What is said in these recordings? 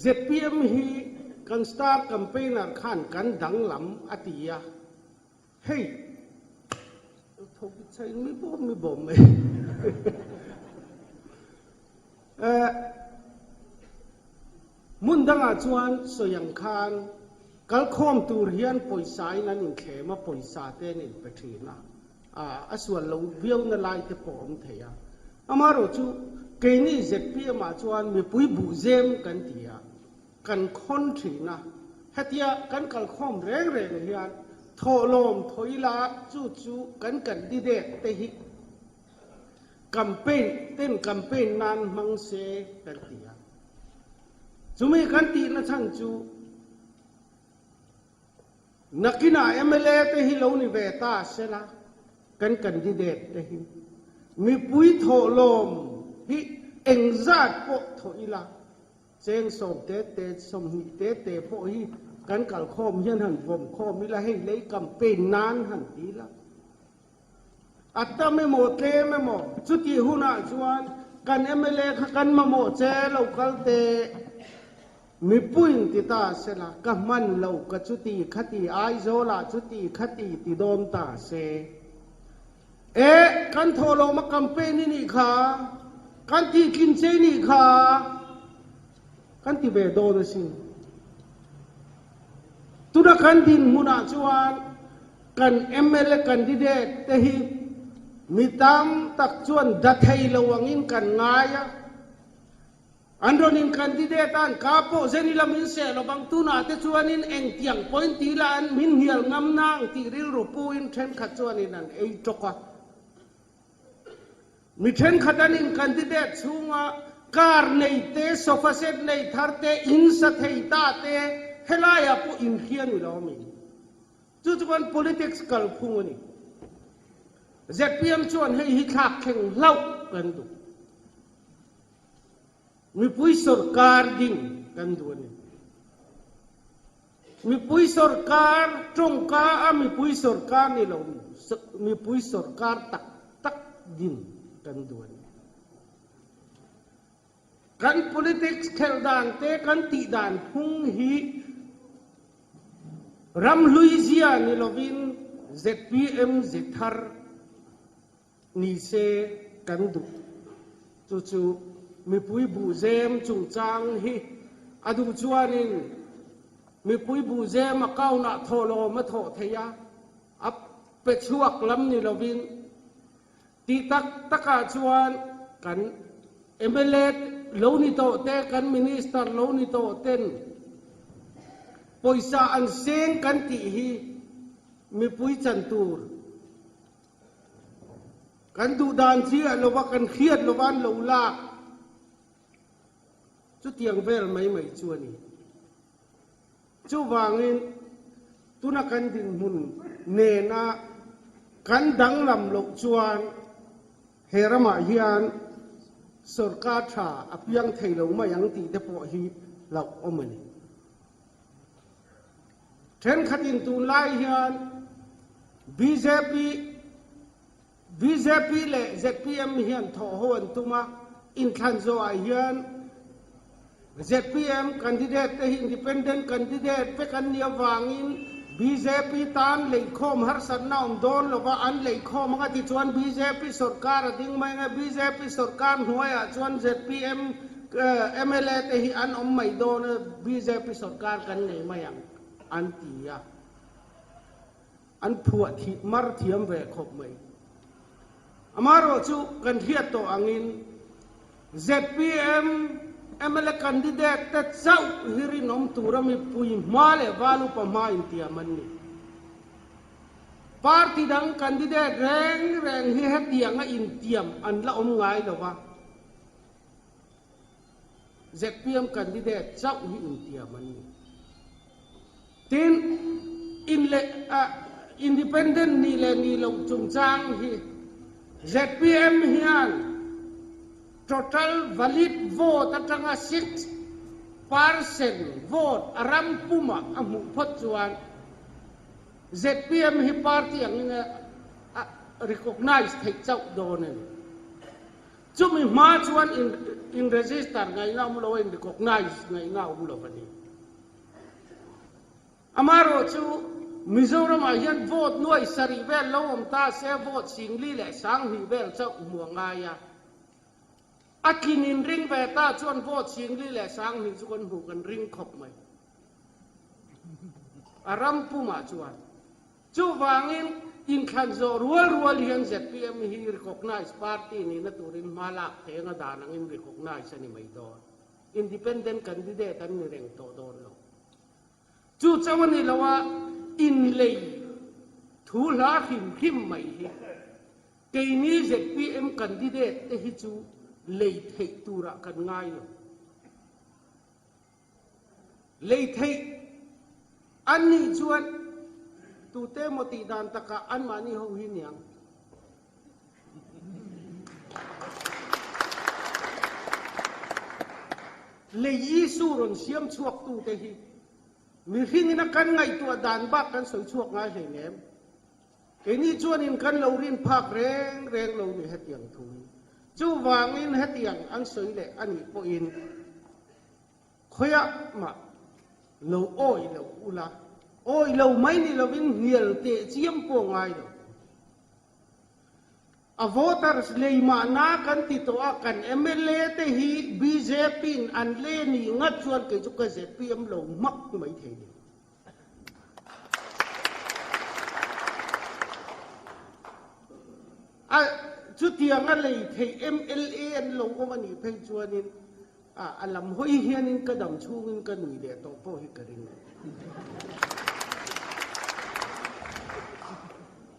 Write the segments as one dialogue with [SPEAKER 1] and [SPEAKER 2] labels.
[SPEAKER 1] ZPM hi kan star campaigner khan kan danglam a ti a, hei tho chhe in mi bawm mi bawm mai. Hmun dangah chuan sawi ang khan kalkhawm tur hian pawisa in an inthlem a, pawisa te an inpe thin a, a sual lo viau na lai te pawh a awm thei a. Amaherawhchu keini zpm ah chuan mipui buhzem kan ti a, kan khawn thin a, hetia kan kalkhawm reng reng hian thawhlawm thaw ila chu chu kan candidate te hi Campaign ten campaign nan hmang se kan ti a. Chumi kan tihna chhan chu nakinah mla te hi lo ni ve ta sela kan candidate te hi mipui thawhlawm hi engzat pawh thawh ila cheng sawm te te 20 te te pawh hi kan kalkhawm hian han vawm khawm ila hei lei campaign nan han ti ila. A tam emaw tlem emaw chutih hunah chuan kan mla kha kan mamawh che lo kal teh. Mipuiin ti ta sela ka hman lo ka chuti khati Aizawlah chuti khati ti dawn ta se. E kan thawh lo ma campaign i nih kha, kan tih tlin che i nih kha kan ti ve dawn asin. Tuna kan dinhmunah chuan Kan mla candidate te hi mi tam tak chuan da thei lo angin kan ngai a, an rawn in candidate a an ka pawh zen ila min seh lo vang, tunah te chuanin engtiang pawhin ti ila an min hnial ngam na ang tih rilru puin thenkhat chuanin an ei tawk a. Mi thenkhat an in candidate chhunga car nei te, sofa set nei thar te, in sa thei ta te helaiah pawh inhria ni lo ami? Chu chuan politics kalphung a ni. Zpm chuan hei hi thlak thleng hlauh kan duh. Mipui sorkar ding kan duh a ni. Mipui sorkar tawngka a mipui sorkar ni lo, mipui sorkar tak tak ding kan duh a ni. Kan politics khelh dan te kan tih dan phung hi Ramhlui zia ni lovin zpm ze thar ni se kan duh. Chu chu mipui buhzem chungchang hi a duh chuanin mipui buhzem account ah thawhlawm a thawh theih a, a pe chhuak lam ni lovin Tih tak takah chuan kan mla lo ni tawh te, kan minister lo ni tawh ten pawisa an seng kan tih hi mipui chan tur kan duh dan chiah lova kan hriat lova an lo lak chutiang vel mai mai chu a ni. Chuvangin, tuna kan dinhmun nena kan danglam loh chuan he ramah hian sorkar tha a piang thei lo mai ang tih te pawh hi hlauhawm a ni. Thenkhatin tunlai hian bjp Bjp leh zpm hian thawhho an tum a, inthlan zawhah hian zpm candidate te hi independent candidate vek an nih avangin bjp tan leikhawm harsatna awm dawn lova an leikhawm anga tichuan bjp sawrkar a ding mai anga bjp sawrkar hnuaiah chuan zpm mla te hi an awm mai dawn a bjp sawrkar kan nei mai ang an ti a. An phuah thih mar thiam ve khawp mai. Amaherawh chu kan hriat tawh angin zpm mla candidate te chauh hi rinawm tura mipui hma leh val upa hma intiam an ni. Party dang candidate reng reng hi hetianga intiam an la awm ngai lo va, Zpm candidate chauh hi intiam an ni. Tin, in leh independent nih leh nih loh chungchang hi zpm hian total valid vote atanga 6% vote a ram pumah a hmuh phawt chuan zpm hi party angin a. recognise theih chauh dawn a ni. Chumi hma chuan in in register ngaihna awm lo a, in recognise ngaihna awm lo a ni. Amaherawh chu Mizoramah hian vote nuai sarih vel lo awm ta se vote 40,000 leh 2000 vel chauh hmu a ngai a. A tlin in ring ve ta chuan vote 40,000 leh 2000 chu kan hmuh kan ring khawp mai. A ram pumah chuan. Chuvangin inthlan zawh rual rual hian zpm hi recognise party nihna turin hma lak theng a dan angin recognise a ni mai dawn. Independent candidate an ni reng tawh dawn lo. Chu chauh a ni lo a, inlei thu hla hrim hrim mai hi keini zpm candidate te hi chu lei theih turah kan ngai lo. Lei theih an nih chuan tute emaw tih dan takah anmahni ho hi niang. Lei Isu rawn siam chhuaktute hi mihringin a kan ngaihtuah dan bak kan sawi chhuak ngai hlei nem. Keini chuanin kan lo rin phak reng reng lo ni hetiang thu hi. Chuvangin hetiang an sawi leh a nih pawhin khawiah mah lo awih lo ula, awih lo mai ni lovin hnial teh chiam pawh ngai lo. A voters lei mahna kan ti tawh a, kan mla te hi bjp in an le nih ngat chuan kei chu ka zpm lo hmak mai thei ni. A chutiang a lei theih mla an lo awm a nih phei chuanin a lam hawi hianin ka dam chhungin ka nui leh tawh pawh hi ka ring.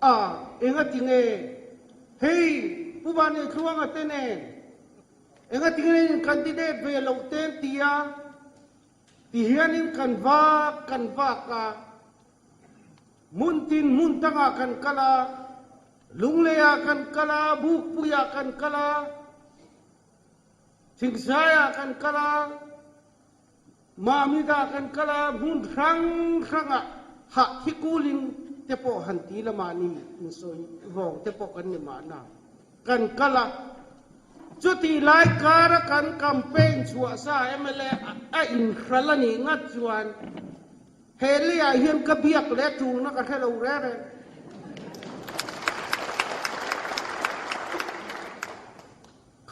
[SPEAKER 1] A, engati nge hei Pu Vanneithluanga te nen engati nge in candidate ve loh ten tia ti hianin kan vak kan vak a, hmun tin hmun tangah kan kal a, Lungleiah kan kal a, Bukpuiah kan kal a, Thingsaiah kan kal a, Mamida kan kal a, hmun hrang hrangah hah thi kulin te pawh han ti la mahni insawi vawng te pawh kan ni mahna kan kal a. Chutih lai kara kan campaign chhuah sa mla a inhral a nih ngat chuan he leiah hian ka biak leh tulna ka hre lo reng reng.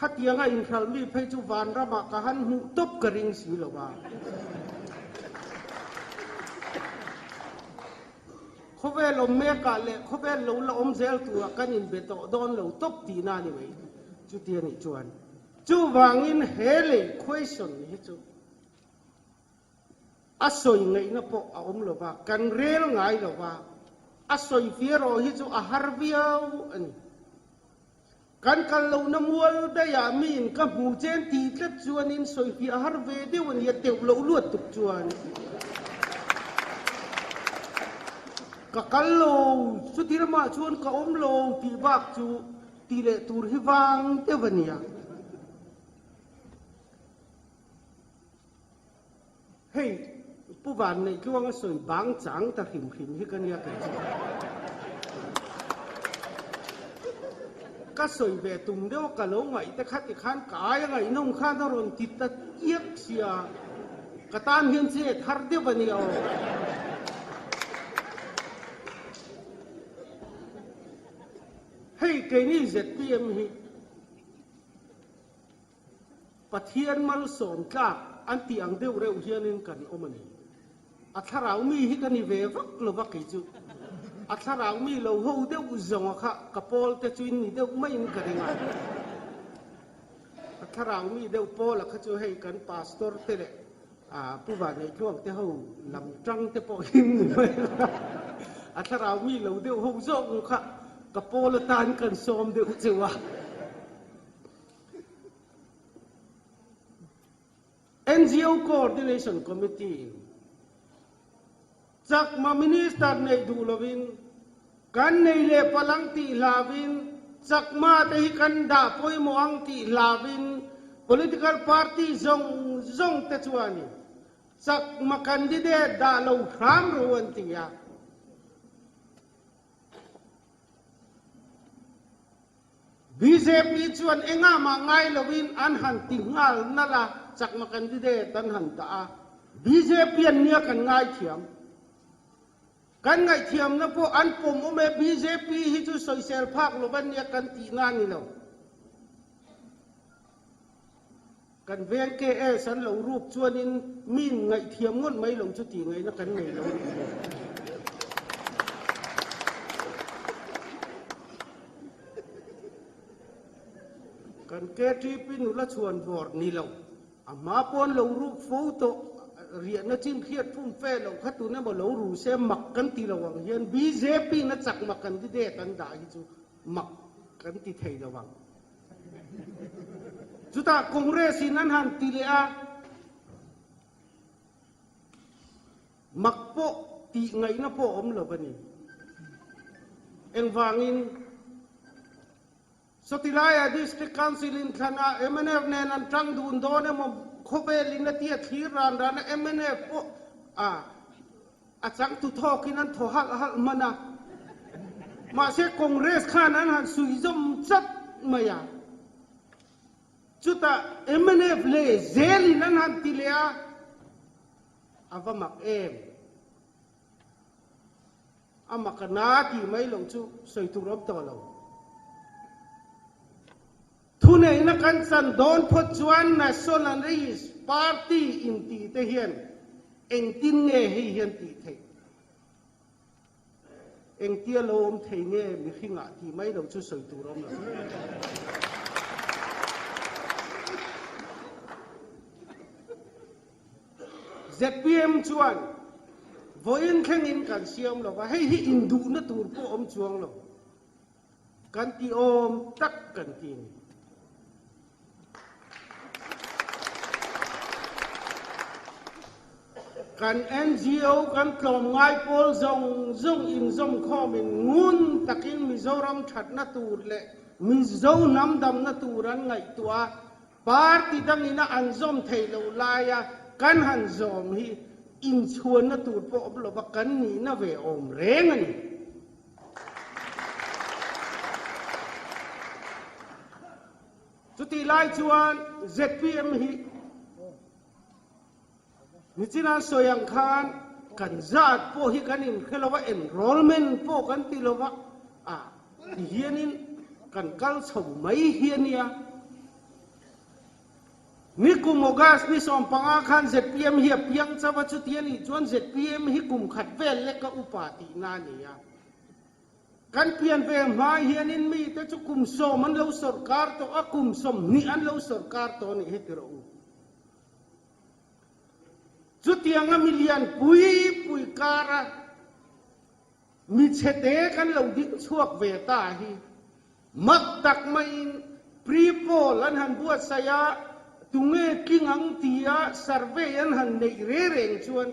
[SPEAKER 1] Khatianga inhralh mi phei chu vanramah ka han hmuh tawp ka ring si lo va. Khawvel awm mekah leh khawvel lo la awm zel turah kan inbe tawh dawn lo tawp tihna a ni mai chuti a nih chuan. Chuvangin he lei question hi chu a sawi ngaihna pawh a awm lo va, kan rel ngai lo va, a sawi fiah erawh hi chu a har viau a ni. Kan kal lohna mual daihah miin ka hmu chen tih tlat chuanin sawifiah har ve deuh a nia teuh loh luat tuk chuan ka kal lo, chuti ramah chuan ka awm lo tih bak chu ti leh tur hi vang deuh a nia. Hei Pu Vanneih Tluanga sawi bang chang ta hrim hrim hi ka nia kei chu. Ka sawi ve tum deuh a ka lo ngaih te kha tikhan ka aia ngaihnawm khan a rawn ti ta iak sia ka tan hian che thar deuh a nia aw. Hei keini zpm hi Pathian malsawm tlak an tih ang deuh reuh hianin kan awm a ni. A thlarau mi hi ka ni ve vak lo va kei chu. A thlarau mi lo ho deuh zawnga kha ka pawl te chu in ni deuh maiin ka ring a. A thlarau mi deuh pawla kha chu hei kan pastor te leh Pu Vanneitluang te ho lam tang te pawh hi ni mai a. A thlarau mi lo deuh ho zawk kha ka pawl atan kan sawm deuh cheu a. NGO Coordination Committee in Chakma Minister neih duh lovin kan nei leh palang tih hlavin Chakma te hi kan dah pawimawh ang tih hlavin political party zawng zawng te chuanin Chakma candidate dah lo hram ru an ti a. Bjp chuan engah mah ngai loin an han ti nghal nalh a, chakma candidate an han dah a, bjp an nia kan ngaithiam. Kan ngaihthiamna pawh an pawm awm e, bjp hi chu sawisel phak lo an nia kan tihna a ni lo. Kan veng KS an lo ruk chuanin min ngaihthiam ngawt mai lo chu tih ngaihna kan nei lo a ni. Kan KTP nula chhuan vawr ni lo, a hma pawn lo ruk fo tawh riahna chin hriat fum fe loh kha tun emaw lo ru se mak kan ti lo ang hian bjp na chakma candidate an dah hi chu mak kan ti thei lo ang. Chutah Congress in an han ti leh a, mak pawh tih ngaihna pawh awm lo a ni. Engvangin Sawtilaia District Council in thlanah mnf nen an tang dun dawn emaw khawvel in a tia thlir ran ran a, mnf pawh a A changtu thawkin an thaw halh halh hman a, mahse Congress khan an han sui zawm chat mai a. Chutah mnf leh zelin an han ti leh a, a va mak em? A mak a na tih mai loh chu sawi tur awm tawh lo. Thuneihna kan chan dawn phawt chuan Nationalist Party inti te hian engtin nge hei hian tih theih? Engtia lo awm thei nge mihringah tih mai lo chu sawi tur awm lo. Zpm chuan vawiin thlengin kan siam lo va, hei hi induhna tur pawh awm chuang lo. Kan ti awm tak kan ti ni. Kan NGO kan tlawmngai pawl zawng zawng inzawmkhawmin ngun takin Mizoram thatna tur leh Mizo hnam damna tur an ngaihtuah a, party dangina an zawm theih loh laia kan han zawm hi inchhuanna tur pawh awm lova kan nihna ve awm reng a ni. Chutih lai chuan zpm hi nichina sawi ang khan kan zat pawh hi kan inhre lo va, enrollment pawh kan ti lo va, a ti hianin kan kal chho mai hi a nia. Nikum August ni 15 khan zpm hi a piang chauh a, chuti a nih chuan zpm hi kum khat vel leka upa tihna a ni a. Kan pian ve hma hianin mite chu kum 10 an lo sawrkar tawh a, kum 20 an lo sawrkar tawh a nih hi ti rawh u. Chutianga milian pui pui kara mi chhete kan lo ding chhuak ve ta hi mak tak maiin pre-poll an han buatsaih a, tunge tling ang tia survey an han neih re reng chuan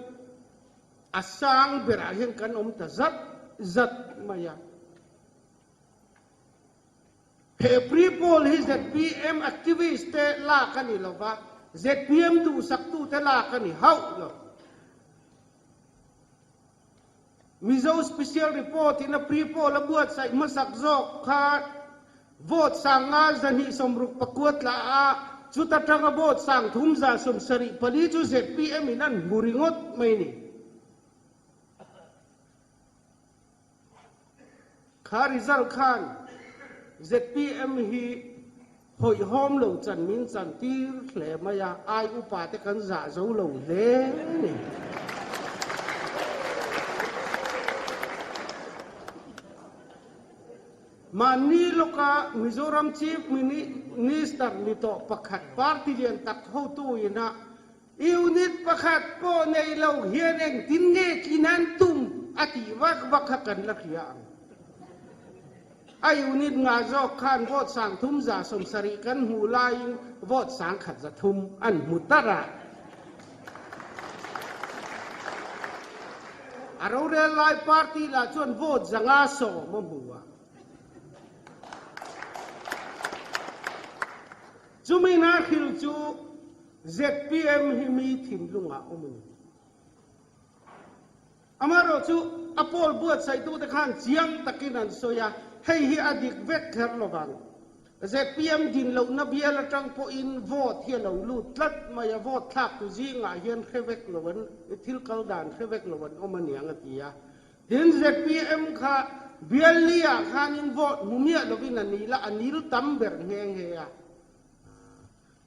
[SPEAKER 1] a sang berah hian kan awm ta zat zat mai a. He pre-poll hi zpm activist te lak a ni lova, zpm duhsaktute lak a ni hauh lo. Mizo Special Report in a pre-poll a buatsaih hmasak zawk kha vote 50 269 tla a, chuta tanga vote 374 chu zpm in an hmu ringawt mai ni. Kha result khan zpm hi hawihhawm lo chan min chan tir hle mai a, ai upa te kan zah zo lo hle ni. Mahni lawka Mizoram Chief Minister ni tawh pakhat party lian tak hotu ina Unit pakhat pawh nei lo hian engtin nge tlin an tum a tih vak vak kha kan la hria ang. A unit ngah zawk khan vote 370 kan hmuh laiin vote 1100 an hmu tar a. A rorel lai party lah chuan vote 510 a hmu a. Chumi na hril chu zpm hi mi thinlungah awm a ni. Amaherawh chu a pawl buatsaih tute khan chiang takin an sawi a, hei hi a dik vek kher lovang. Zpm din lohna bial atang pawhin vote hi a lo lut tlat mai a, vote thlaktu zingah hian hre vek lo an, thil kal dan hre vek lo an awm aniang a ti a. Tin, zpm kha bial li ah khanin vote hmu miah lovin a nil a, a nil tam ber nghe nghe a.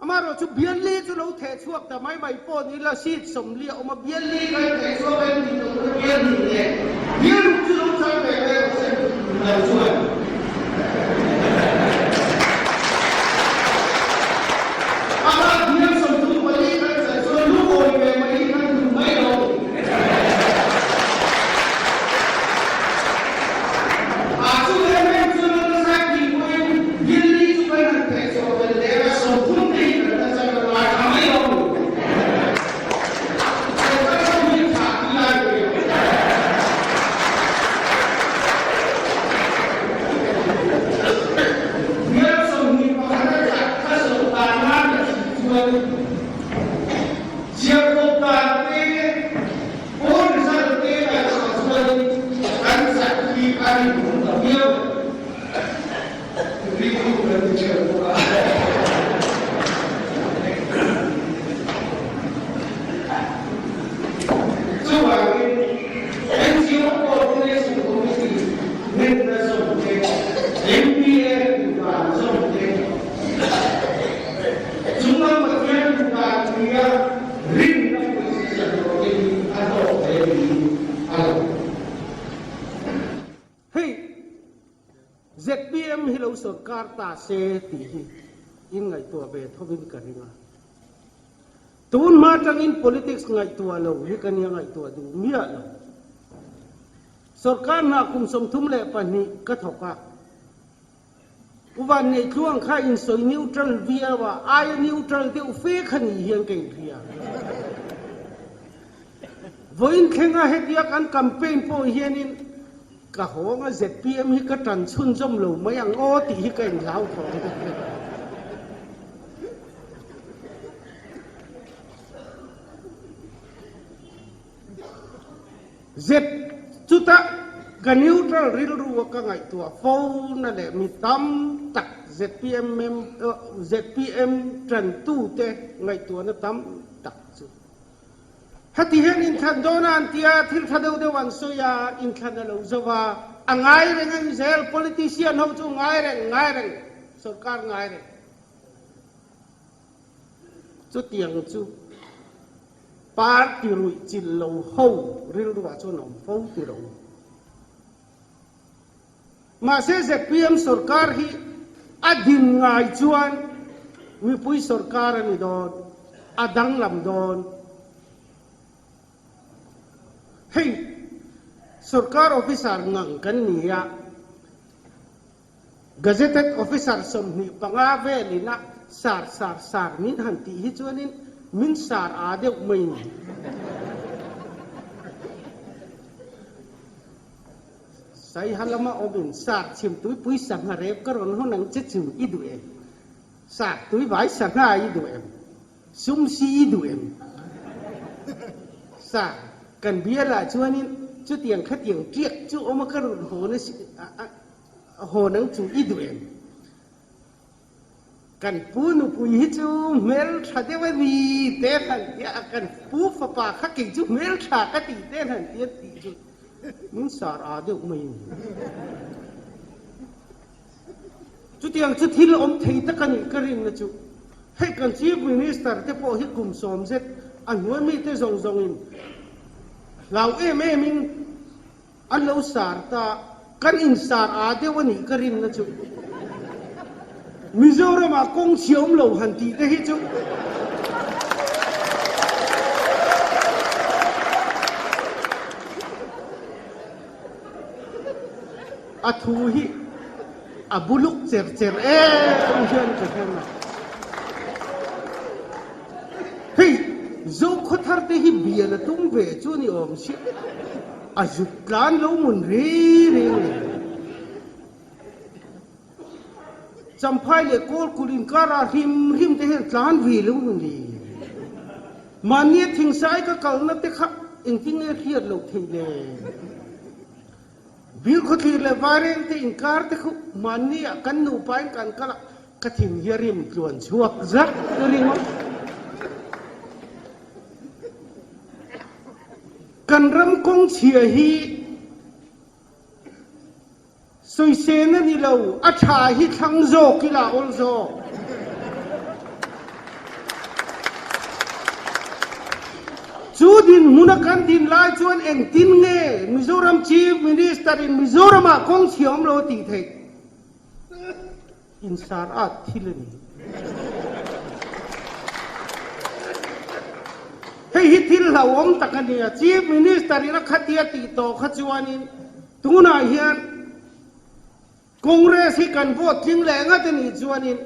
[SPEAKER 1] Amaherawh chu bial li chu lo theh chhuak ta mai mai pawh ni la, seat 40 a awm a, bial li kan theh chhuak em tih loh na bial hnih leh bial ruk chu lo chang ve ve rawh se lo chuan. Amah bial 34 kan chan chuan lungawi ve mai hi kan duh mai lo. A chu em em chuan a nasa tih pawhin bial li chu kan han theh chhuah fel der a, 30 te hi kan la chang a ngai tha mai lo. Sorkar ho hi tha ti lai ve. Bial 21 a chak kha sorkar nan a thih chuan chhiarkawp dan te Poll result te ngaihtuah chuan kan chak hi a rinawm ta viau. Rilru kan ti ṭheuh bawk a. Chuvangin NGO Coordination Committee ngenna zawm te, MPA duhdan zawm te, chunglam Pathian duhdan nia rinna position rawhin a tawk hle niin a lang. Hei zpm hi lo sorkar ta se tih hi in ngaihtuah ve thovin ka ring a. Tun hma tangin politics ngaihtuah lo hi ka nia ngaihtuah duh miah lo. Sorkar hna kum 32 ka thawk a. U Van Nei Tluang kha in sawi neutral viau a, aia neutral deuh fe kha ni hian ka inhria. Vawiin thlenga hetia kan campaign pawh hianin ka hawng a zpm hi ka tan chhunzawm lo mai ang aw tih hi ka inhlau thawng bawk vek. Zep chutah ka neutral rilru a ka ngaihtuah fo na leh mi tam tak zpm zpm tantute ngaihtuahna tam tak chu. Heti hian inthlan dawn a an ti a, thil tha deuh deuh an sawi a, inthlan a lo zo va, a ngai reng a ni zel, politician ho chu ngai reng, ngai reng, sorkar ngai reng. Chutiang chu party ruih chilh lo ho rilruah chuan a awm fo ti lo. Mahse zpm sorkar hi a din ngai chuan mipui sorkar a ni dawn, a danglam dawn. Hei sorkar officer ngang kan ni a. Gazetted Officer 25 velin a sar sar sar min han tih hi chuanin min sar a deuh mai ni. Saiha lama awmin sar chhim tuipui sangha rep ka rawn hawn ang che chu i duh em? Sar tuivai sangha i duh em? Sum si i duh em? Sar kan bialah chuanin chutiang khatiang tiak chu awm a ka rawn hawn a si Haw nang chu i duh em? Kan pu nupui hi chu hmeltha deuh a ni te han tia a, kan pu fapa kha kei chu hmeltha ka ti te han tia tih chu min sar a deuh mai ni. Chutiang chu thil awm thei tak a nih ka rinna chu hei kan Chief Minister te pawh hi kum sawm zet a hnuai mite zawng zawngin hlau em em in An lo sar ta, kan in sar aa deuh a nih ka rinna chu. Mizoram ah kawng chhia awm lo han tih te hi chu. A thu hi a buluk cher cher em hian ka hre mai. Hei Zokhawthar te hi bial a tum ve chu ni awm si. A zuk tlan lo mun ri reng le. Champhai leh Kawlkulh inkara hrim hrim te hian tlan ve lo mun ri. Mahnia thingsai ka kalna te kha engtin nge hriat loh theih le. Bilkhawthlir leh Vaireng te inkar te khu mahnia kan nupa in kan kal a. Ka thin hi a rim tluan chhuak zak ringawt. Kan ram kawng chhia hi sawisên a ni lo, a tha hi thlang zawk ila awl zawk. Chu dinhmuna kan din lai chuan engtin nge Mizoram Chief Minister in Mizoramah kawng chhia awm lo a tih theih? Insar at thil a ni. Hei hi thil hlauhawm tak a ni a, Chief Minister in a khatia tih tawh kha chuanin tunah hian Congress hi kan vote tling leh ngat a nih chuanin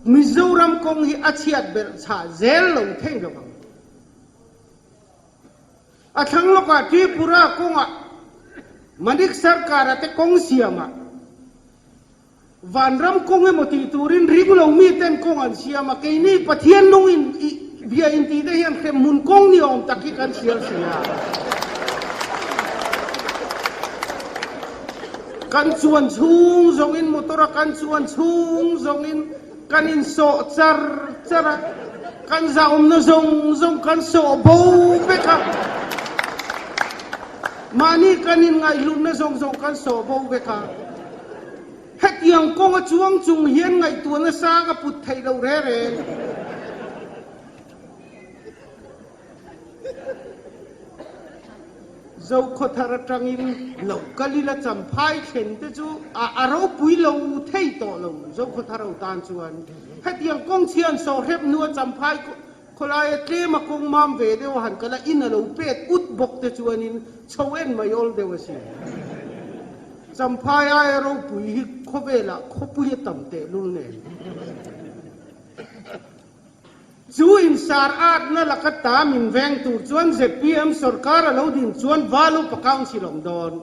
[SPEAKER 1] Mizoram kawng hi a chhiat belh chhah zel lo thei lo ang. A thlang lawkah Tripura kawngah Manik Sarkar-a te kawng siamah Vanram kawng emaw tih turin ring lo mi ten kawng an siam a, keini Pathian nung in bia in tih te hian hremhmun kawng ni awm tak hi kan sial si a. Kan chuan chhung zawng in motor a kan chuan chhung zawng in kan in sawh char char a, kan zahawmna zawng zawng kan sawh bo vek a, mahni kan in ngaihhlutna zawng zawng kan sawh bo vek a. Hetiang kawnga chuang chung hian ngaihtuahna sang a put theih loh reh reng. Zokhawthar atangin lo kal ila champhai thlen te chu a ropui lo thei tawh lo Zokhawthar ho tan chuan. Hetiang kawng chhian sawhrep hnua champhai khawlaia tlema kawng mam ve deuh a han kal a, in a lo pet ut bawk te chuanin chho en mai awl deuh a si. Champhai aia ropui hi khawvelah khawpui a tam tehlul nen. Chu insar atna laka ta min veng tur chuan zpm sorkar a lo din chuan Valupa Council awm dawn.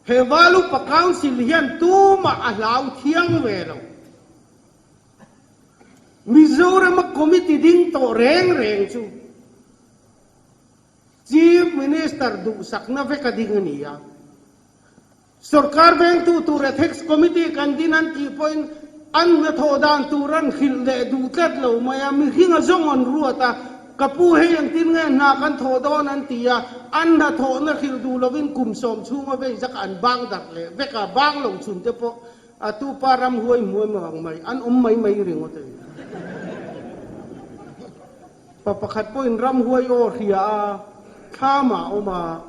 [SPEAKER 1] He Valupa Council hian tumah a hlau thiang ve lo. Mizorama committee ding tawh reng reng chu Chief Minister duhsakna vek a ding a ni a. Sorkar vengtu tur Ethics Committee kan din an tih pawhin an hnathawh dan tur an hrilh leh duh tlat lo mai a, mihring a zawng an ruat a, ka pu hei engtin nge hna kan thawh dawn an ti a, an hnathawhna hrilh duh lovin kum sawm chhunga vei zak an bang darh leh vek a, bang lo chhun te pawh a tupa ram huai hmuai maw ang mai, an awm mai mai ringawt a ni. Pa pakhat pawhin ramhuai aw hria a, thlam ah awm a,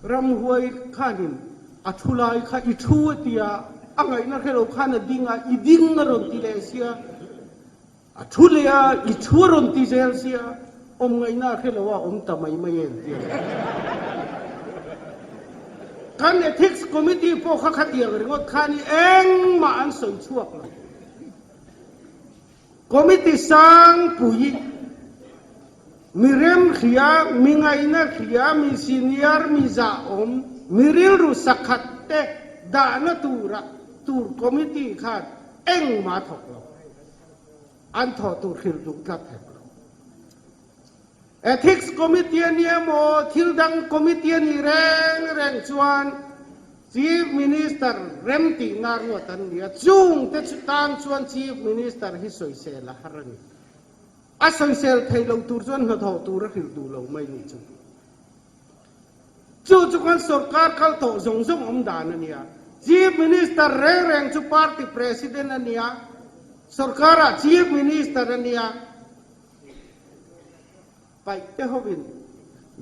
[SPEAKER 1] ramhuai khanin a thu lai kha i thu a ti a, a ngaihna hre lo khan a ding a, i ding a rawn ti leh sia, a thu leh a, i thu a rawn ti zel sia, awm ngaihna a hre lo a, awm ta mai mai em ti a. Kan Ethics Committee pawh kha khatiang ringawt khan i engmah an sawi chhuak lo. Committee sangpui, mi remhria, mi ngaihna hria, mi senior, mi zahawm, mi rilru sakhat te dahna tura tur committee khan engmah a thawk lo. An thawh tur hrilh duh tlat hek lo. Ethics Committee a ni emaw, thil dang committee a nih reng reng chuan Chief Minister rem tihna ruat an ni a, chung te chu tan chuan Chief Minister hi sawisel a har a ni. A sawisel thei lo tur chuan hnathawh tur a hrilh duh lo mai ni chu. Chu chu khan sorkar kal tawh zawng zawng awm dan a nia. Chief Minister reng reng chu party president a nia, sorkarah Chief Minister a nia. Paih te hovin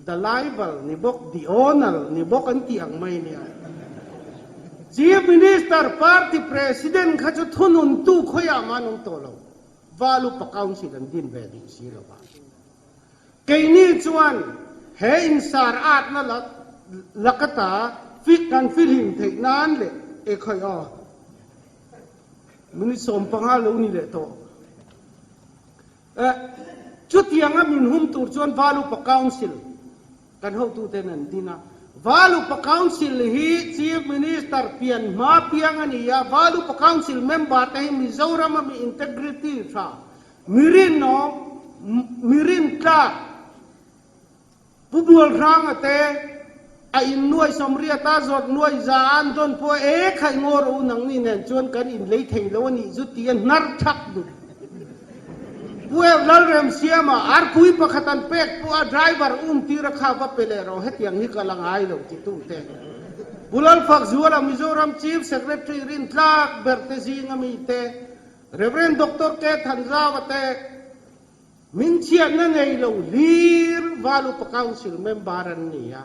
[SPEAKER 1] the libel ni bawk, the owner ni bawk an tih ang mai nia. Chief Minister, Party President kha chu thununtu khawiah mah an awm tawh lo. Val upa Council an din ve duh si lo va. Keini chuan he insar atna lakata fit kan filhim theih nan leh e khawi aw minute 15 lo ni leh tawh. Chutianga min hum tur chuan Valupa Council kan hotuten an din a. Valupa Council hi Chief Minister pian hma piang a ni a, Valupa Council member te hi Mizoram a mi integrity tha, mi rinawm, mi rintlak, Pu Bualhranga te. A in nuai 80 a zawt nuai za an dawn pawh e khaih ngaw rawh u nangni nen chuan kan in lei thei lo a nih zu ti a hnar thak duh. Pu Ev Lalremsiama arpui pakhat an pek pawh a driver um tir a kha va pe leh rawh hetiang hi ka la ngai lo ti tu te. Pu Lalfakzuala Mizoram Chief Secretary rintlak ber te zing ami te Rev. Doctor K Thanzauva te Min chhiatna nei lo hlir Valupa Council member an ni a,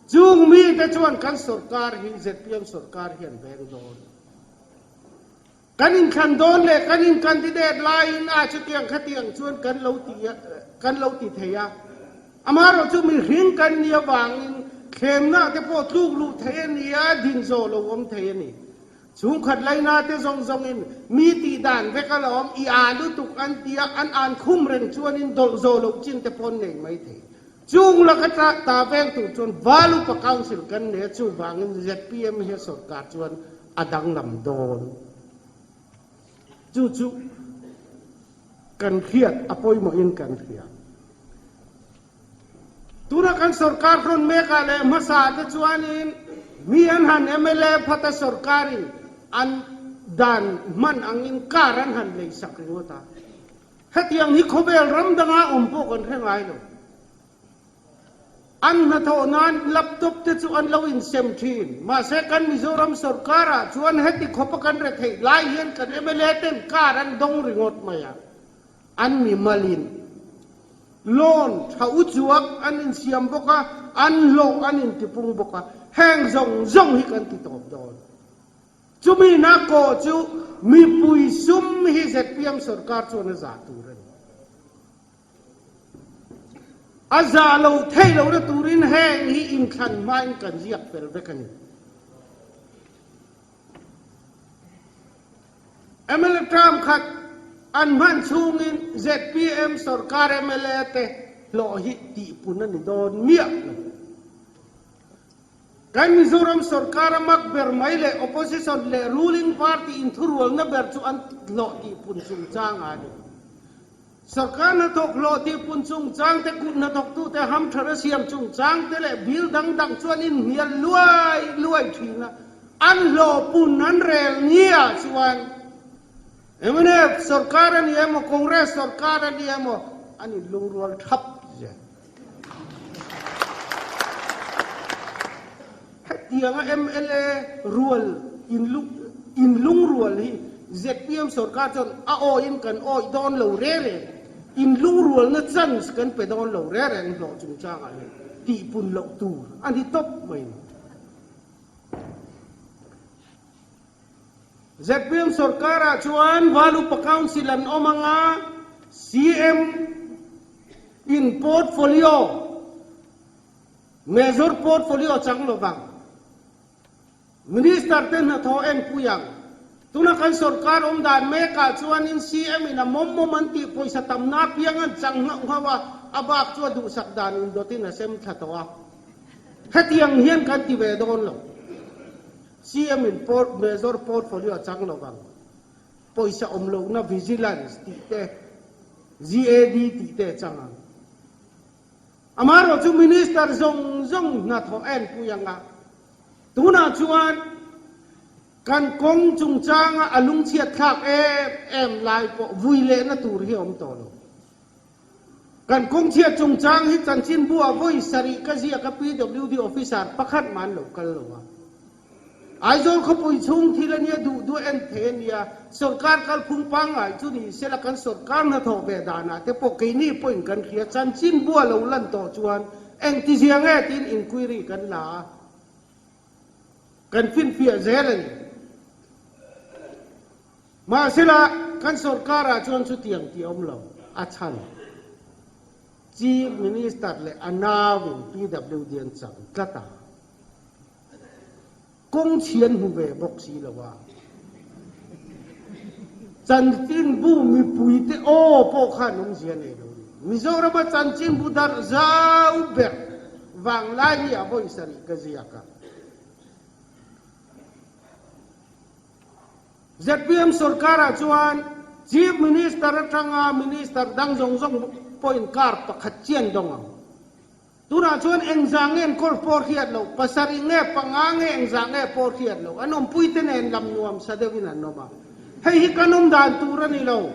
[SPEAKER 1] chung mite chuan kan sorkar hi zpm sorkar hi an veng dawn. Kan inthlan dawn leh kan in candidate laiin a chutiang khatiang chuan kan lo ti kan lo ti thei a, amaherawh chu mihring kan nih avangin thlemna te pawh tluk luh thei a ni a, din zawh lo awm thei a ni. Chhungkhat laina te zawng zawngin mi tih dan vek a la awm, i aa lutuk an ti a, an an khum reng chuanin dawlh zawh loh chin te pawh an nei mai thei. Chung laka ta ta veng tur chuan Valupa Council kan nei a, chuvangin zpm hi a sorkar chuan a danglam dawn. Chu chu kan hriat a pawimawhin kan hria. Tuna kan sorkar hrawn mekah leh hmasa te chuanin mi an han mla phata sorkarin an dan hman angin car an han lei sak ringawt a. Hetiang hi khawvel ram danga awm pawh kan hre ngai lo. An hnathawh nan laptop te chu an lo insem thin. Mahse kan Mizoram sorkarah chuan heti khawpa kan retheih lai hian kan mla ten car an dawng ringawt mai a. An mi malin loan tha u chuak an insiam bawk a, an hlawh an intipung bawk a, heng zawng zawng hi kan ti tawp dawn. Chumi na kawh chu mipui sum hi zpm sorkar chuan a zah tur a ni. A zah lo thei lohna turin heng hi inthlan hmain kan ziak fel vek a ni. Mla term khat an hman chhungin zpm sorkar mla te hlawh hi tihpun a ni dawn miah lo. Kan Mizoram sorkar a mak ber mai leh opposition leh ruling party inthurualna ber chu an hlawh tihpun chungchang a ni. Sorkar hnathawk hlawh tihpun chungchang te, kut hnathawktute hamtha a siam chungchang te leh bill dang dang chuan inhnial luai luai thin a, an hlawh pun an rel nia chuan mnf sorkar a ni emaw Congress sorkar a ni emaw an inlungrual thap zel. Hetianga mla rual inlungrual hi zpm sorkar chuan a awiin kan awih dawn lo reng reng, inlungrualna chance kan pe dawn lo reng reng hlawh chungchangah hian tihpun loh tur a ni tawp mai. Zpm sorkarah chuan Valupa Council an awm ang a, CM in portfolio, major portfolio chang lo vang. Minister te hnathawh enpui ang. Tuna kan sorkar awm dan mekah chuanin CM in a mawm mawm an tih pawisa tamna apiang an chang nghauh nghauh a, a bak chu a duhsak dan indawtin a sem thla tawh a. Hetiang hian kan ti ve dawn lo. CM in port major portfolio a chang lo vang. Pawisa awm lohna vigilance tih te, GAD tih te a chang ang. Amaherawh chu minister zawng zawng hnathawh a enpui ang a. Tunah chuan kan kawng chungchanga a lungchhiat thlak em em lai pawh vui lehna tur hi a awm tawh lo. Kan kawngchhiat chungchang hi chanchinbu ah vawi sarih ka ziak a PWD officer pakhat mah an lo kal lo a. Aizawl khawpui chhung thil a nia duh duh en thei a nia, sorkar kalphung pangngai chu ni sela kan sorkar hnathawh ve danah te pawh keini pawhin kan hria chanchinbu a lo lan tawh chuan engtizia nge tiin inquiry kan la a, kan finfiah zel a ni. Mahsela, kan sorkarah chuan chutiang tih a awm lo, a chhan. Chief Minister leh a nauin PWD an chang tlat a, kawng chhi an hmu ve bawk si lo a, chanchinbu mipuite aw pawh khan awmzia nei lo a ni. Mizorama chanchinbu darh zau ber vanglai hi a vawi sarih ka ziak a. Zpm sorkarah chuan Chief Minister atanga Minister dang zawng zawng pawhin car pakhat chian dawng ang. Tunah chuan engzah nge an kawl pawh hriat loh, pasarih nge panga nge engzah nge pawh hriat loh, an awmpuite nen lam nuam sa deuhin an awm a. Hei hi kan awm dan tur a ni lo.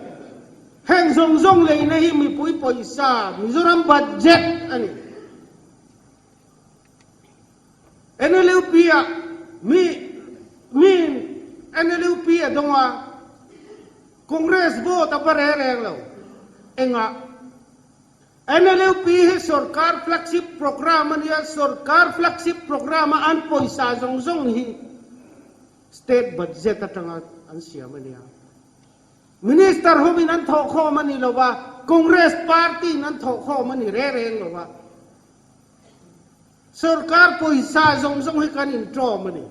[SPEAKER 1] Heng zawng zawng leina hi mipui pawisa, Mizoram budget a ni. NLUP ah mi miin NLUP a dawng a, Congress vote a va re reng lo. Engah? NLUP hi sorkar flagship programme a nia, sorkar flagship programme a an pawisa zawng zawng hi state budget atanga an siam a nia. Minister hovin an thawhkhawm a ni lo va, Congress party in an thawhkhawm a ni re reng lo va. Sorkar pawisa zawng zawng hi kan inṭawm a ni.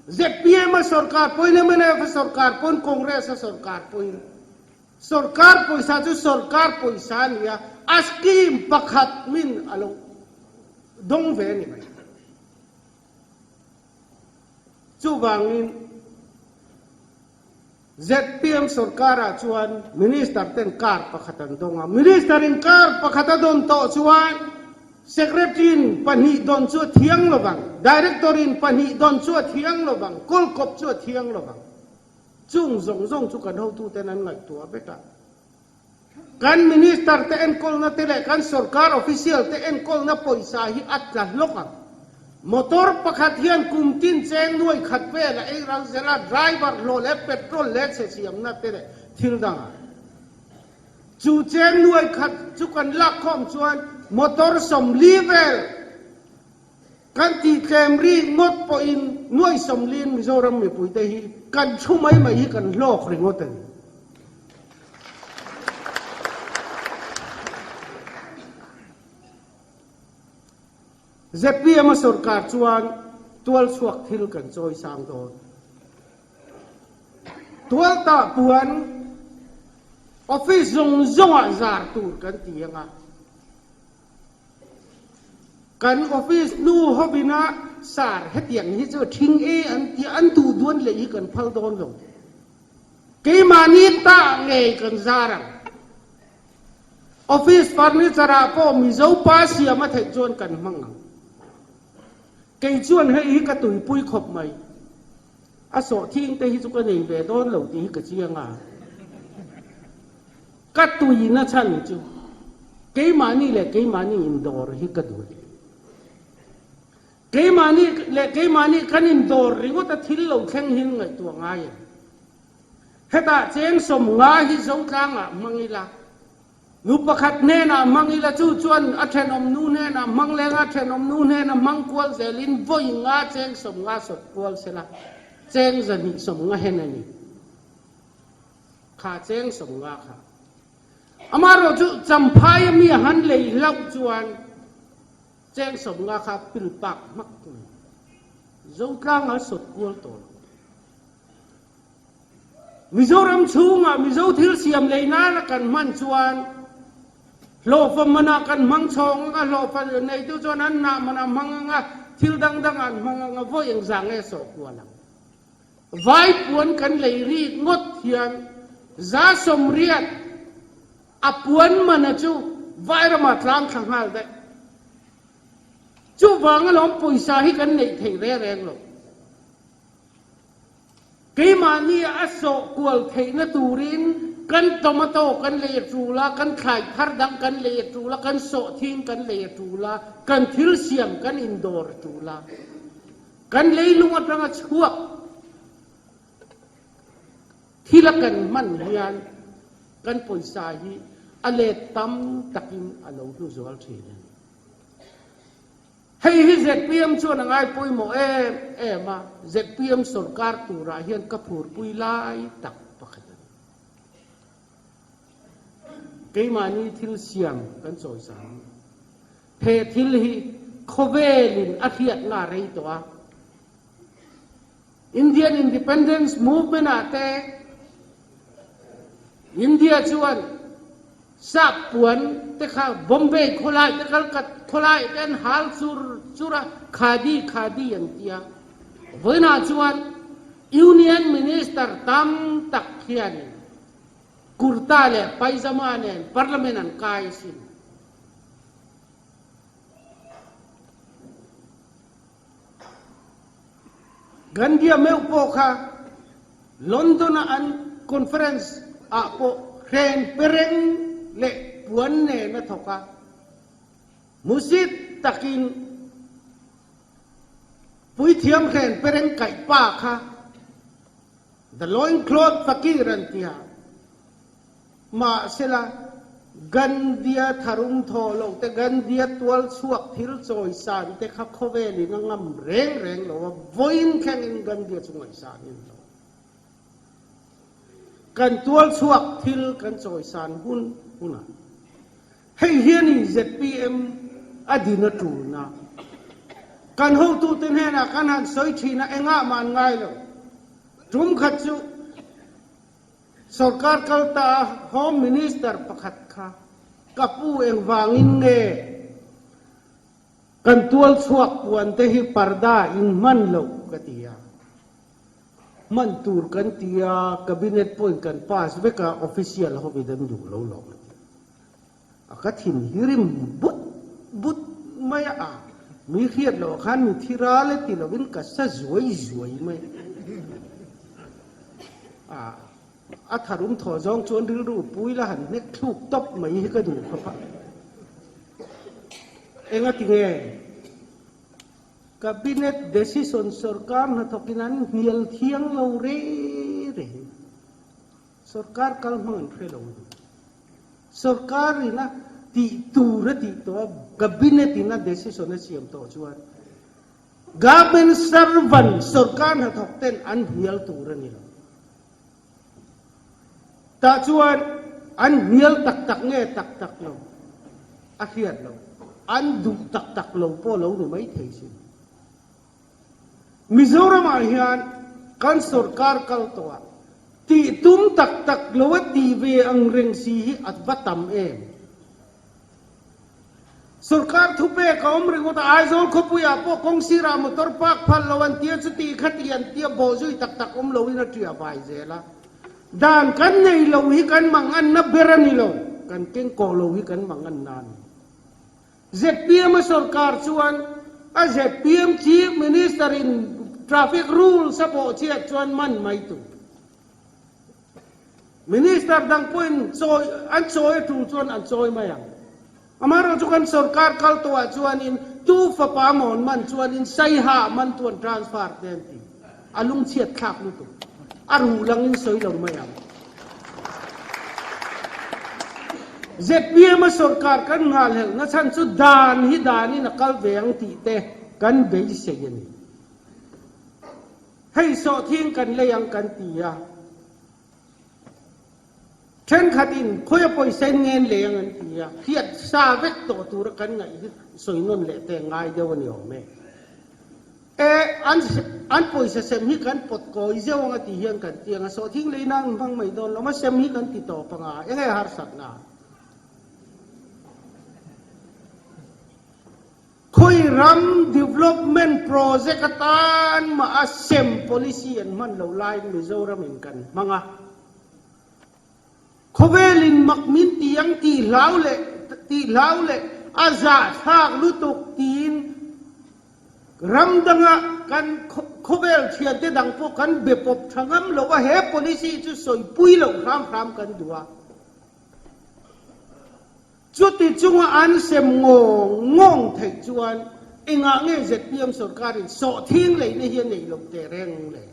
[SPEAKER 1] Zpm a sorkar pawhin, mnf a sorkar pawhin, Congress a sorkar pawhin. Sorkar pawisa chu sorkar pawisa a ni a, a scheme pakhat min a lo dawng ve a ni mai. Chuvangin zpm sorkarah chuan minister ten car pakhat an dawng a, minister in car pakhat a dawn tawh chuan secretary in pahnih dawn chu a thiang lovang, director in pahnih dawn chu a thiang lovang, kawlkawp chu a thiang lovang. Chung zawng zawng chu kan hotuten an ngaihtuah vek a. Kan Minister te enkawlna te leh kan sorkar official te enkawlna pawisa hi a tla hlawk ang. Motor pakhat hian kum tin cheng nuai khat vel a ei ral zel a, driver hlawh leh petrol leh chhe siamna te leh thil dangah. Chu cheng nuai khat chu kan lakkhawm chuan motor 40 vel Kan tih tlem ri ngawt pawhin nuai sawmliin Mizoram mipuite hi kan thu mai mai hi kan hlawk ringawt a ni. Zpm a sorkar chuan tual chhuak thil kan chawi sang dawn. Tual tah puan office zawng zawngah zar tur kan ti ang a. Kan office nu hovina sar hetiang hi chu ṭhing e an tia an duh duan leh hi kan phal dawn lo. Keimahni tah ngei kan zar ang. Office furniture ah pawh Mizo pa siam a theih chuan kan hmang ang. Kei chuan hei hi ka tuipui khawp mai. A sawhthing te hi chu ka nei ve dawn lo tih hi ka chiang a. Ka tuina chhan chu keimahni leh keimahni indawr hi ka duh. Keimahni leh keimahni kan indawr ringawt a thil lo thleng hi ngaihtuah ngai em? Hetah cheng 50 hi Zotlangah hmang ila, nu pakhat hnenah hmang ila chu chuan a thenawm nu hnenah hmang leng a, thenawm nu hnena hmang kual zelin vawi nga cheng 50 sawt kual sela, cheng 250 hen a ni. Kha cheng 50 kha. Amaherawh chu Champhai a mi a han lei hlauh chuan cheng 50 kha pil pak hmak mai. Zotlang a sawt kual tawh lo. Mizoram chhungah Mizo thil siam lei nana kan hman chuan hlawhfa manah kan hmang chhawng anga hlawhfa neitu chuan an hnah manah hmang anga thil dang dang an hmang anga vawi engzah nge sawh kual ang. Vai puan kan lei rik ngawt hian 180 a puan mana chu vai ramah tlang thla nghal daih. Chuvang alawm pawisa hi kan neih theih reng reng lo. Keimahni a sawh kual theihna turin kan tomato kan lei a tul a, kan thlai thar dang kan lei a tul a, kan sawhthing kan lei a tul a, kan thil siam kan indawr a tul a. Kan leilung atanga chhuak thil a kan hman hian kan pawisa hi a let tam takin a lo hlu zual thin a ni. Hei hi zpm chuan a ngai pawimawh em em a, zpm sorkar turah hian ka phurpui lai tak pakhat a ni. Keimahni thil siam kan chawi sang. He thil hi khawvelin a hriatna a rei tawh a. Indian Independence Movement ah te India chuan sap puan te kha Bombay khawlai te Calcutta khawlai te an hal chur chur a, khadi khadi an ti a. Vawiinah chuan Union Minister tam tak hianin kurta leh paijama nen Parliament an kai asin. Gandhia meuh pawh kha London-a an conference ah pawh hren pereng leh puan nen a thawk a, hmusit takin puithiam hren pereng kaih pa kha The Loincloth Fakir an ti a. Mahsela, Gandhia tharum thaw lo te, Gandhia tual chhuak thil chawi san te kha khawvelin a ngam reng reng lo a, vawiin thlengin Gandhia chu ngaihsan in lo. Kan tual chhuak thil kan chawi san hun hunah hei hianin zpm a din a tulna kan hotute hnenah kan han sawi thin a, engah mah an ngai lo. Tum khat chu Sorkar kal ta a Home Minister pakhat kha ka pu engvangin nge kan tual chhuak puan te hi parda in hman loh ka ti a. Hman tur kan ti a, Cabinet pawhin kan pass vek a, official hovin an duh lo lawm a ti. A ka thin hi rim but but mai a, mi hriat loh ah khan mi thi ral e ti lovin ka sa zuai zuai mai a. A tharum thaw zawng chuan rilru pui la han hnek thluk tawp mai hi ka duh khawp a. Enga ti nge? Cabinet decision sorkar hnathawkin an hnial thiang lo re re. Sorkar kal hmang an hre lo a ni. Sorkar in a tih tur a tih tawh a, Cabinet in a decision a siam tawh chuan Government servant sorkar hnathawk ten an hnial tur a ni lo. Tah chuan an hnial tak tak nge tak tak lo a hriat lo. An duh tak tak lo pawh lo ni mai thei sin. Mizoramah hian kan sorkar kal tawh a, tih tum tak tak lo a tih ve ang reng si hi a va tam em? Sorkar thupek a awm ringawt a, Aizawl khawpuiah pawh kawng sirah motor park phal lo an tia, chuti khati an tia bawhzui tak tak awm loin a ṭiah vai zel a. Dan kan nei lo hi kan manganna ber a ni lo, kan kengkawh lo hi kan manganna a ni. Zpm a sorkar chuan a zpm Chief Minister in traffic rules a bawh chhiat chuan man mai tur. Minister dang pawhin chawi an chawi a tul chuan an chawi mai ang. Amaherawhchu chu kan sorkar kal tawhah chuanin tu fapa mawn man chuanin Saiha man tu an transfer te an ti. A lungchhiat thlak lutuk. A ruh langin sawi lo mai ang. Zpm a sorkar kan nghalhelh na chhan chu dan hi danin a kal ve ang tih te kan beisei a ni. Hei sawhthing kan lei ang kan ti a. Thenkhatin khawi a pawisa in ngen leng an ti a, hriat sa vek tawh tura kan ngaih hi sawi nawn leh te ngai deuh a ni awm e. E, an an pawisa sem hi kan pawt kawi zeuh anga ti hian kan ti ang a, sawhthing lei nan hmang mai dawn lo, a sem hi kan ti tawp anga, eng nge harsatna? Khawi ram development project atan mah a sem policy an hman lo laiin Mizoram in kan hmang a. Khawvel in mak min ti ang tih hlau leh tih hlau leh a zahthlak lutuk tiin ram danga kan khawvel thiante dang pawh kan be pawp tha ngam lo a, he policy chu sawipui loh hram hram kan duh a. Chuti chunga an sem ngawng ngawng theih chuan engah nge zpm sorkarin sawhthing leihna hi a neih loh teh reng le?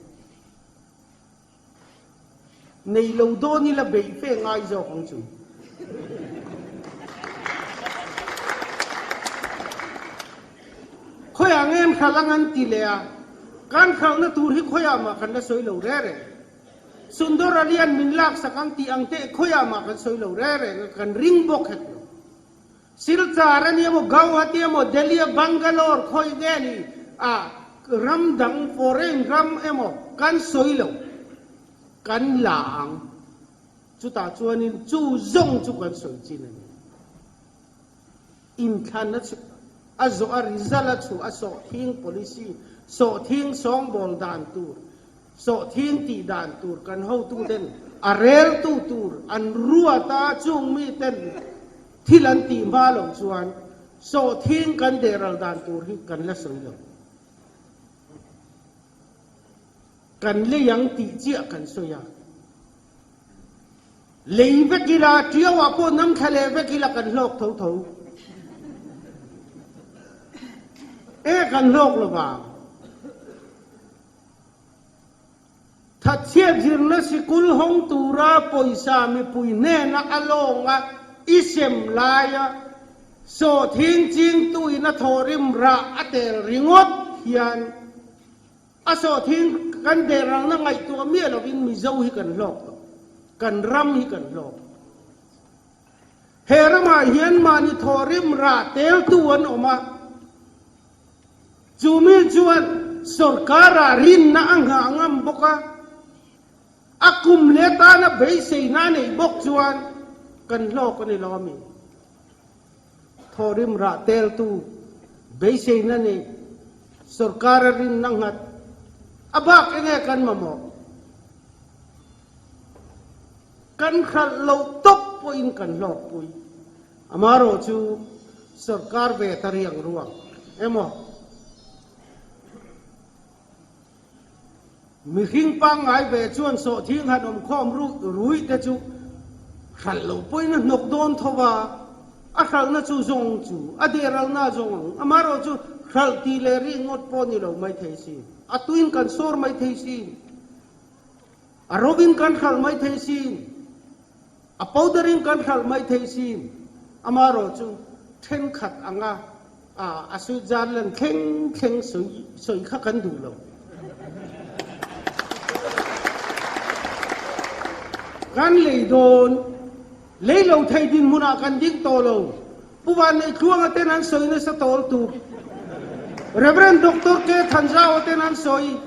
[SPEAKER 1] Nei lo dawn ila beih fe ngai zawk ang chu. Khawiah nge an hralh ang an ti leh a, kan hralhna tur hi khawiah mah kan la sawi lo reng reng. Sundar Alian min laksak ang tih ang teh khawiah mah kan sawi lo reng reng a, kan ring bawk hek lo. Silchar a ni emaw, Gauhati emaw, Delhi a Bangalore khawi nge ni a ram dang foreign ram emaw kan sawi lo, kan la ang. Chutah chuanin chu zawng chu kan sawi chin a ni. Inthlan a a zawh a result a chhuah a sawhthing policy, sawhthing sawngbawl dan tur, sawhthing tih dan tur kan hotu ten a reltu tur an ruat a, chung mi ten thil an tih hma loh chuan sawhthing kan dehral dan tur hi kan la sawi lo. Kan lei ang tih chiah kan sawi a. Lei vek ila, ṭiauah pawh nam thla leh vek ila kan hlawk tho tho. E kan hlawk lo vang. Thatchhiat zirna sikul hawng tura pawisa mipui hnena a lawnga i sem laia sawhthing chingtuin a thawhrim rah a tel ringawt hian A sawhthing kan dehralna ngaihtuah miah lovin Mizo hi kan hlawk tawh, kan ram hi kan hlawk. He ramah hian mahni thawhrim rah teltu an awm a, chu mi chuan sorkarah rinna a nghah ngam bawk a, a kum leh tana beiseina a neih bawk chuan kan hlawk a ni lo a mi. Thawhrim rah teltu beiseina nei sorkar a rinna nghat a bak enge kan mamawh? Kan hralh loh tawp pawhin kan hlawkpui. Amaherawh chu sorkar ve ta riang ruang emaw? Mihring pangngai ve chuan sawhthing han awm khawm ruih te chu hralh lo pawhin a hnawk dawn tho va, a hralhna chu zawng chu a dehralna zawng ang. Amaherawh chu hralh tih leh rih ngawt pawh ni lo mai thei si, a tuin kan sawr mai thei si, a rovin kan hralh mai thei si, a powder in kan hralh mai thei si. Amaherawh chu thenkhat anga A Switzerland thleng thleng sawi kha kan duh lo. Kan lei dawn, lei lo thei dinhmunah kan ding tawh lo. Pu Vanneihthluanga ten an sawi nasa tawl tuk. Rev. Doctor K. Thanzau ten an sawi.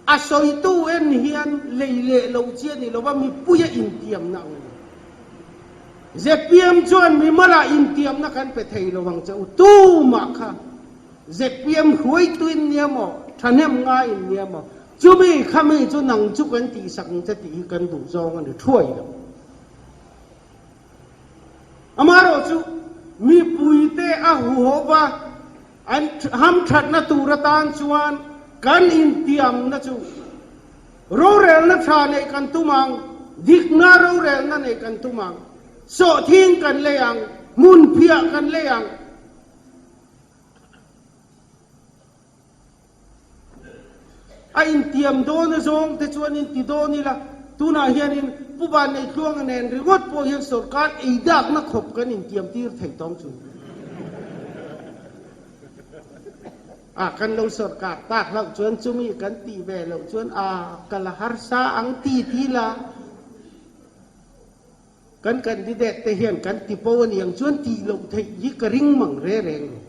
[SPEAKER 1] A sawitu en hian lei leh lo chi a ni lo va, mipuia intiamna ang a ni. Zpm chuan mimalah intiamna kan pe thei lo ang che u, tumah kha zpm hruaitu in nia maw, thahnem ngai in nia maw, chumi khami chu nang chu kan tihsak ang che tih hi kan duh zawng a ni thuai lo. Amaherawh chu mipuite a huho va an hamthatna tur atan chuan kan intiamna chu rorelna tha neih kan tum ang, dikna rorelna neih kan tum ang, sawhthing kan lei ang, hmunphiah kan lei ang. A intiam dawn a zawng te chuan in ti dawn ila, tunah hianin Pu Vanneihluanga nen ringawt pawh hian sorkar ei dakna khawp kan intiam tir thei tawng chu. A kan lo sorkar tak hlauh chuan chumi kan tih ve loh chuan a ka la harsa ang ti ti la. Kan candidate te hian kan ti po a niang chuan tih loh theih hi ka ring mang re reng lo.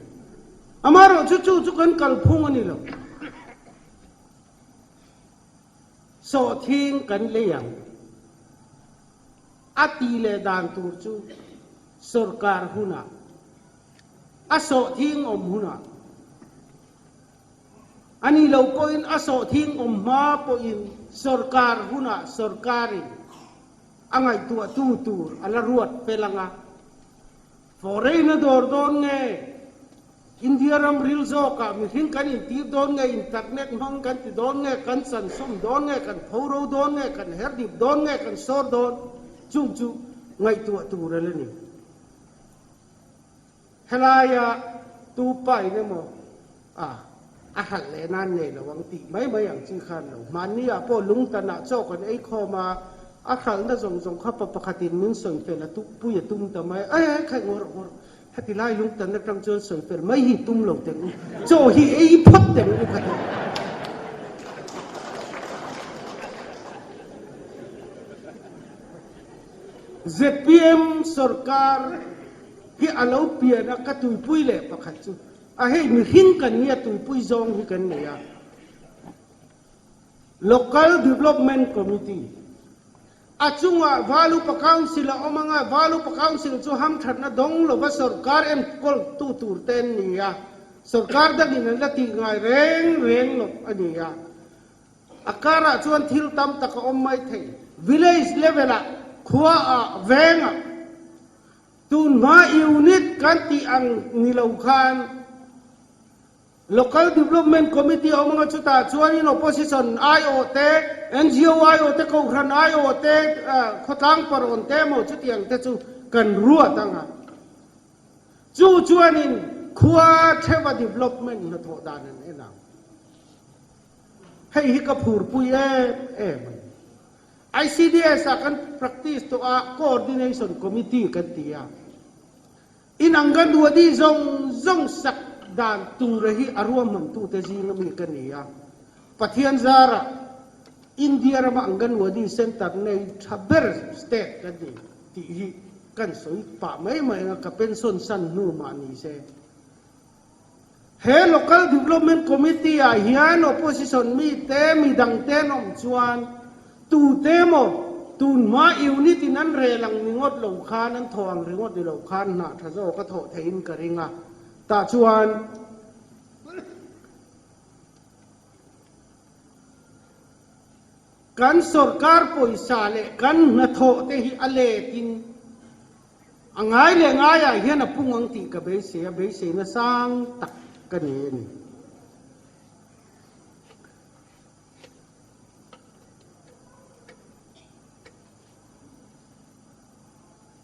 [SPEAKER 1] Amaherawh chu chu chu kan kalphung a ni lo. Sawhthing kan lei ang. A ti leh dan tur chu sorkar hunah, a sawhthing awm hunah, A ni lo pawhin a sawhthing awm hma pawhin sorkar hunah sorkarin a ngaihtuahtu tur a la ruat fel ang a. Foreign a dawr dawn nge? India ram ril zawkah mihring kan intir dawn nge? Internet hmang kan ti dawn nge? Kan chansawm dawn nge? Kan phoro dawn nge? Kan herdip dawn nge? Kan sawr dawn? Chung chu ngaihtuah tur a la ni. Helaia tu pain emaw a a hralh leh nan nei lo ang tih mai mai ang chi khan lo. Hmanni ah pawh lungtan ah chaw kan ei khawm a, a hralhna zawng zawng kha pa pakhatin min sawi fel a pui a tum ta mai a, e khaih ngawr ngawr heti lai lungtan atang chuan sawi fel mai hi tum lo teng u, chaw hi ei phawt teng u ka ti. Zpm sorkar hi a lo pian a, ka tuipui leh pakhat chu a hei mihring kan nia tuipui zawng hi kan nei a, Local Development Committee a chungah Valupa Council a awm anga, Valupa Council chu hamthatna dawng lova sorkar enkawl tu tur te an ni a, sorkar dangin an la tih ngai reng reng lo a ni a. A karah chuan thil tam tak a awm mai thei. Village level ah, khua ah, veng ah tun hma unit kan tih ang ni lo khan Local Development Committee a awm anga chutah chuanin Opposition aiawh te, NGO aiawh te, Kohhran aiawh te, khawtlang parawn te emaw chutiang te chu kan ruat anga. Chu chuanin khua theuha development hnathawh dan an en ang. Hei hi ka phurpui em em a ni. ICDS ah kan practice tawh a, Coordination Committee kan ti a. In Anganwadi zawng zawng sak dan tura hi a ruahmantute zinga mi ka ni a. Pathian zarah India rama Anganwadi Centre nei tha ber state ka ni tih hi kan sawi pah mai mai ang a, ka pension san hnu mah ni se. He Local Development Committee ah hian opposition mite midang te an awm chuan tute emaw tunhma unit in an rel ang ringawt lo khan an thawh ang ringawt ni lo khan hnah tha zawk a thawh theihin ka ring a. Tah chuan kan sorkar pawisa leh kan hnathawh te hi a let in A ngai leh ngaiah hian a pung ang tih ka beisei a, beiseina sang tak ka nei a ni.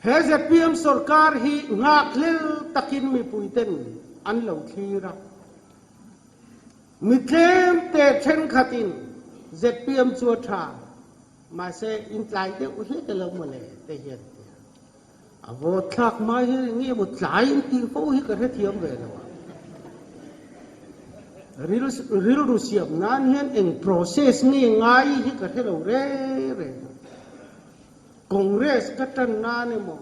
[SPEAKER 1] He zpm sorkar hi nghakhlel takin mipuiten an lo thlir a. Mi tlemte thenkhatin zpm chu a tha. Mahse, in tlai deuh hlek elo mawle te hian ti a. A vawt thlak hma hian eng nge maw tlai in tih fo hi ka hrethiam ve lo a. Rilru siam nan hian eng process nge ngai hi ka hre lo reng reng a. Congress ka tan nan emaw,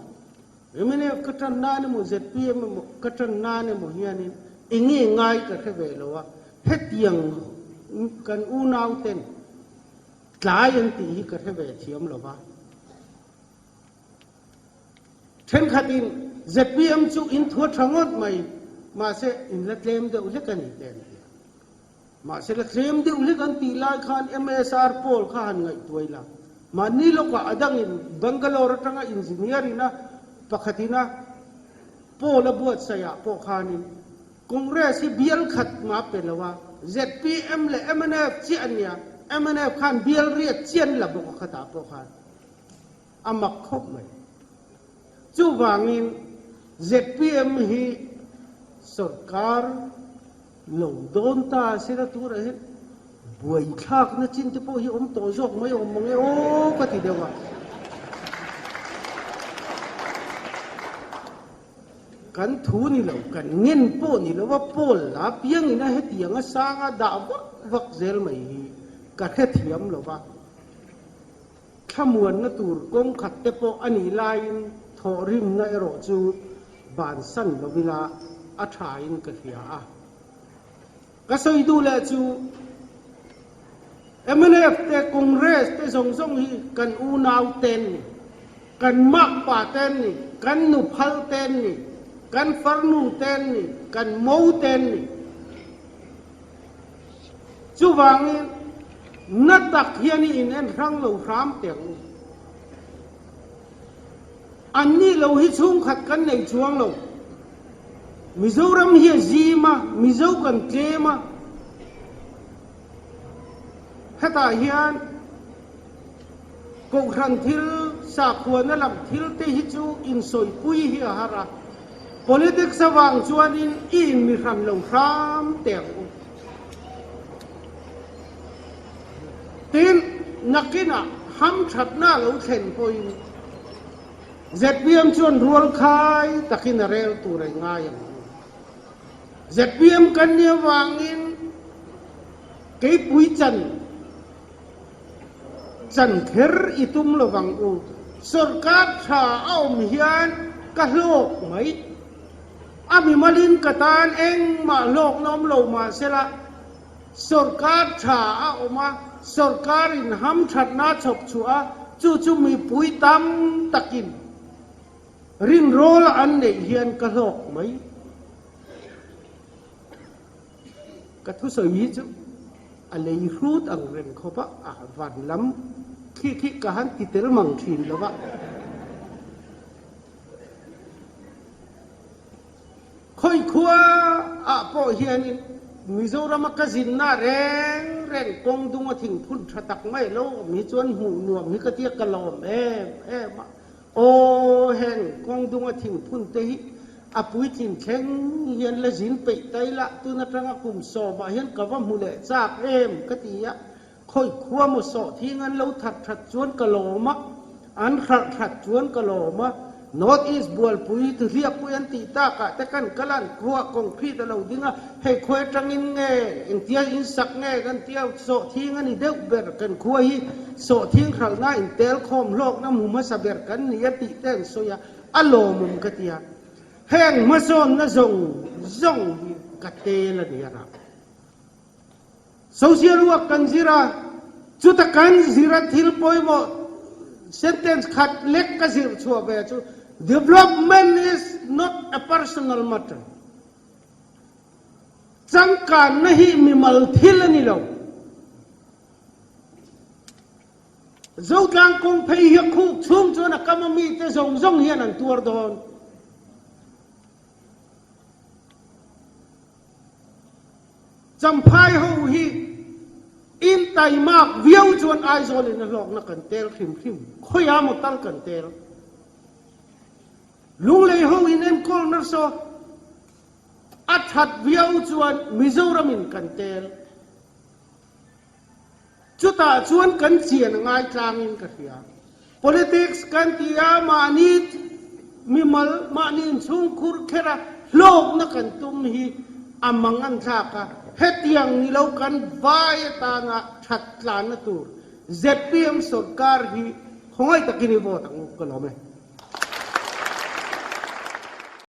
[SPEAKER 1] mnf ka tan nan emaw, zpm emaw ka tan nan emaw hianin eng nge ngai ka hre ve lo a. Hetiang kan unauten Tlai an tih hi ka hre ve thiam lo va. Thenkhatin zpm chu in thua tha ngawt mai, mahse in la tlem deuh hlek a ni te an ti a. Mahse la tlem deuh hlek an tih lai khan MSR pawl kha han ngaihtuai la. Mahni lawkah a dangin Bangalore atanga engineer ina pakhatina pawl a buatsaihah pawh khanin Congress hi bial khat mah pe lo a, zpm leh mnf chiah an nia, mnf khan bial riat chiah an la bawk a khatah pawh khan a mak khawp mai. Chuvangin zpm hi sorkar lo dawn ta se la turah hian Buaithlakna chin te pawh hi awm tawh zawk mai awm mang e aw ka ti deuh a. Kan thu ni lo, kan ngen pawh ni lo a, Paul la piangin a hetiang a sanga dah vak vak zel mai hi ka hrethiam lo va. Thlamuanna tur kawng khat te pawh a nih laiin thawhrimna erawh chu bansan lo ila a thain ka hria a. Ka sawi duh leh chu mnf te Congress te zawng zawng hi kan unau ten ni, kan makpa ten ni, kan nuphal ten ni, kan farnu ten ni, kan mo ten ni. Chuvangin na tak hian i in en hrang lo hram teh ang u. Anni lo hi chhungkhat kan nei chuang lo. Mizoram hi a zim a, Mizo kan tlem a. Hetah hian Kohhran thil, sakhuana lam thil te hi chu insawipui hi a har a. Politics avang chuanin i inmihran lo hram teh ang u. Tin, nakinah hamthatna a lo thlen pawhin zpm chuan rualkhai takin a rel tur a ngai ang. Zpm kan nih avangin keipui chan chan kher i tum lovang u. Sorkar tha a awm hian ka hlawk mai. A mimalin ka tan engmah hlawkna awm lo mahsela, Sorkar tha a awm a, sorkarin hamthatna a chhawp chhuah a, chu chu mipui tam takin rinrawl an neih hian ka hlawk mai. Ka thusawi hi chu a lei hrut ang reng khawp a, a van lam khi khi ka han ti tel mang thin lo va. Khawi khua ah pawh hianin. Mizorama ka zinna reng reng kawng dunga thingphun tha tak mai lo awm hi chuan hmuh nuam hi ka tia ka lawm em em a. Aw heng kawng dunga thingphun te hi a puitlin thleng hian la zin peih ta ila tun atanga kum sawmah hian ka va hmu leh chak em ka ti a. Khawi khua maw sawh thing an lo that that chuan ka lawm a, an hralh that chuan ka lawm a. North East bualpui Tuhliakpui an tih takah te kan kal a, an khuaah concrete a lo ding a, hei khawi atangin nge, engtia in sak nge kan tia, sawh thing a ni deuh ber, kan khua hi sawh thing hralhna in tel khawm hlawkna hmu hmasa ber kan ni a tih te an sawi a, a lawmawm ka ti a. Heng hmasawnna zawng zawng hi ka tel a ni a rah. Social work kan zir a, chuta kan zir a thil pawimawh sentence khat lek ka zir chhuah ve chu Development is not a personal matter. Changkanna hi mimal thil a ni lo. Zotlang kawng phei hi a khuk chhung chuan a kam a mite zawng zawng hian an tuar dawn. Champhai ho hi in taimak viau chuan Aizawl in a hlawkna kan tel hrim hrim, khawiah maw tal kan tel. Lunglei ho in enkawl nasa a that viau chuan Mizoram in kan tel. Chutah chuan kan chian a ngai tlangin ka hria. Politics kan ti a, mahni mimal, mahni inchhungkhur khera hlawkna kan tum hi a mang an thlak a, hetiang ni lo kan vai atanga that tlanna tur zpm sorkar hi khawngaih takin i vote ang u ka lawm e.